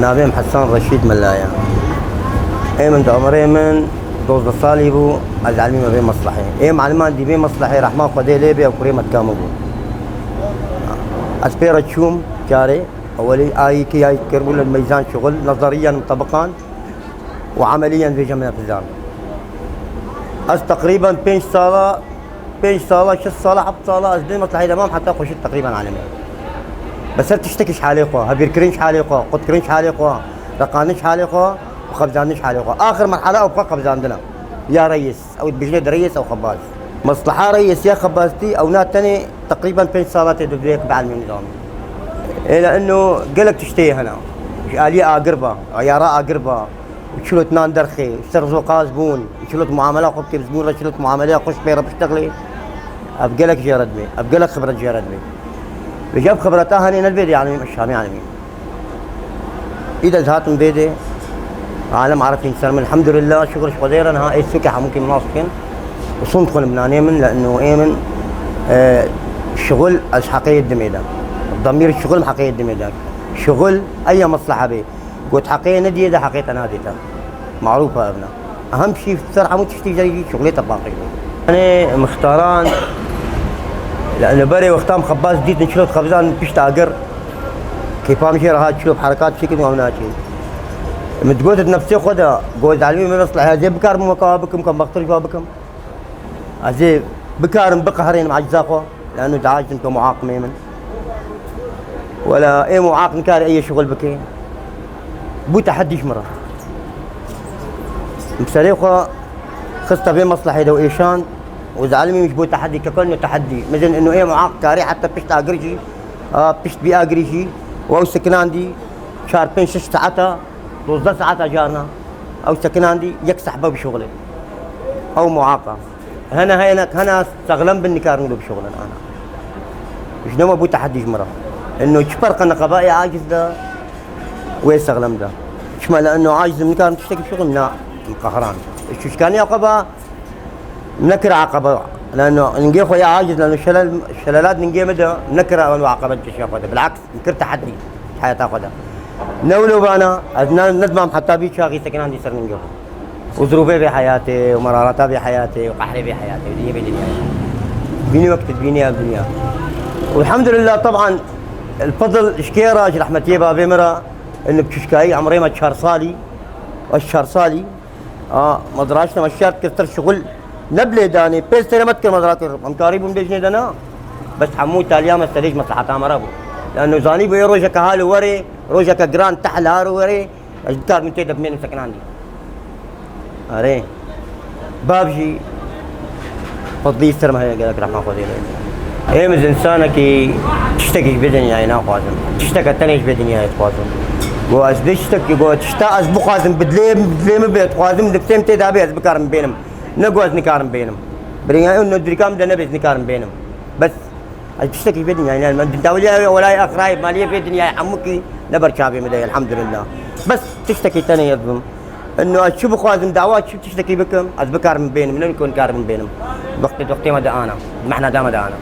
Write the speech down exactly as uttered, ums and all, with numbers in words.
Navê min Hesen Reşîd Mela ye. Ê min di emirê min dozdeh salî bû, ez elmî me vê meslehê. Ê min elman dî vê meslehê rehma Xwedê lê bê, ew kurê me dika min bû. Ez pê re çûm karê, ewelî ayî ki ayî kiribû li meyzan şixul, nezeriyen mitebiqan û emeliyen vêje min pizan. Ez teqrîben pênc sala, pênc sala, şeş sala, heft sala ez dê meslehê demam heta xweşik teqrîben alemê. Bi ser tiştekî ji halê xwe, hevîrkirin ji halê xwe, qutkirin ji halê xwe, reqandin ji halê xwe û xebzandin ji halê xwe. Axir merhela ew xwe xebzandin e. Ya reyis, ew dibêjinê di reyis ew xebaz. Mesleha reyis ya xebaztî ew na tenê teqrîben pênc sala tê di vê yek bielmî nizam. Ê le ino gelek tiştê hene. Ji aliyê agir ba, ayara agir ba. Çilot nan derxê, ser zoqaz bûn, çilot muamela xwe bike, bi zibûn re çilot muameleya xwe ji pê re biştexlê. Ev gelek jê re dibê, ev gelek xibret jê re dibê. Vêca ev xibreta henê ne dibê de, yani, Şamê, yani. Î de ez hatim vê de, alem arifîn ser min, elhamdülillah, şukir ji Xwedê re, niha ê sûkê hemûkî min nas dikin. Û sûn dixwin bi nanê min, le ino ê min, e, şixul ez heqê yê dimê de. Damîr şixul heqê yê dimê de. Şixul, eya mesleha bê. Got heqê nediyê de heqê te nadê te. Marûf e evna. Ehem şî ser hemû tiştî jî şixulê te paqij bû. Yanê mixtaran, li berê wextan xebaz dîtin çilo xebzan pişt agir. Kêfa min jê re hat çilo bi herekat çêkin û ew naçin. Min digot di nefsê xwe de, got zalimî me meslehê ez ê bikarim weka wa bikim, ka bextir ji wa bikim. Ez ê bikarim biqeherînim eciza xwe. Lano dacizim ke muaqimê min. Wela ê muaq nikare ê şixul bike. Bû teheddî ji min re. Bi serê xwe xiste vê meslehê de û êşand û zalimî min ji bo teheddî, kekon û teheddî. Mizin ino ê muaq karê heta pişt agir jî, a, pişt bî agirî jî, û ew sekinandî çar pênc şeş saeta, dozdeh saeta carna. Ew sekinandî yek sehbe bişuxulê. Ew muaqa. Hene hene hene sexlem bin nikarin wilo bişuxulin ana. Ji nava bû teheddî ji min re. Ino çi ferq e neqeba ê aciz de wê sexlem de. Çima le ino aciz nikarin tiştekî bişuxulin na qehran. Çuşkaniya xwe ba nekir aqebe. Lano ningê xwe ya aciz, lano şelel, şelelat ningê min de nekir aqebe kişiya xwe de. Bilaks. Min kir teheddî heyata xwe de. Ne wilo vana, ez ne, nedimam heta vî çaxî sekinandî ser ningê xwe. Û zirûfê vê heyatê, û merarata vê heyatê, û qehrê vê heyatê, û dinyê vê dinyayê. Bînî wek tu dibînî ev dinya. Û elhamdülillah, teban, el fedl ji kê re, ji rehmetiyê bavê min re, in bi çuşkayî, emrê me çar salî, ez çar salî, A, me diraşte me şert kir ser şixul ne bi lêdanê, pê serê me dikir me diratir. Em karî bûn bêjinê de na. Bes hemû taliya me serê ji mesleheta me re bû. Lano zanî bû ê rojeke hal û werê, rojeke giran tehl har û werê, ez bikarim tê de bimênim sekinandî. Erê. Bav jî Fedlî ser me heye gelek rehma Xwedê lê. Ê min ji însanekî tiştekî ji vê dinyayê naxwazim. Tişteke tenê ji vê dinyayê dixwazim. Go ez vê tiştekî, go tişta ez bixwazim, bi dilê, bi dilê min bê dixwazim, nifsê min tê de bê ez bikarim bênim. Ne go ez nikarim bênim. Bi dinyayê û ne dirîka min de nebe ez nikarim bênim. Bes ez tiştekî ji vê dinyayê ne, min dawiliya welay axirayê, maliyê vê dinyayê hemûkî ne ber çavê min de ye, elhamdülillah. Bes tiştekî tenê ez bim. Ino ez çi bixwazim, dawa çi tiştekî bikim, ez bikarim bênim, ne ku nikarim bênim. Wextê, wextê me de ana, mehna da me de ana.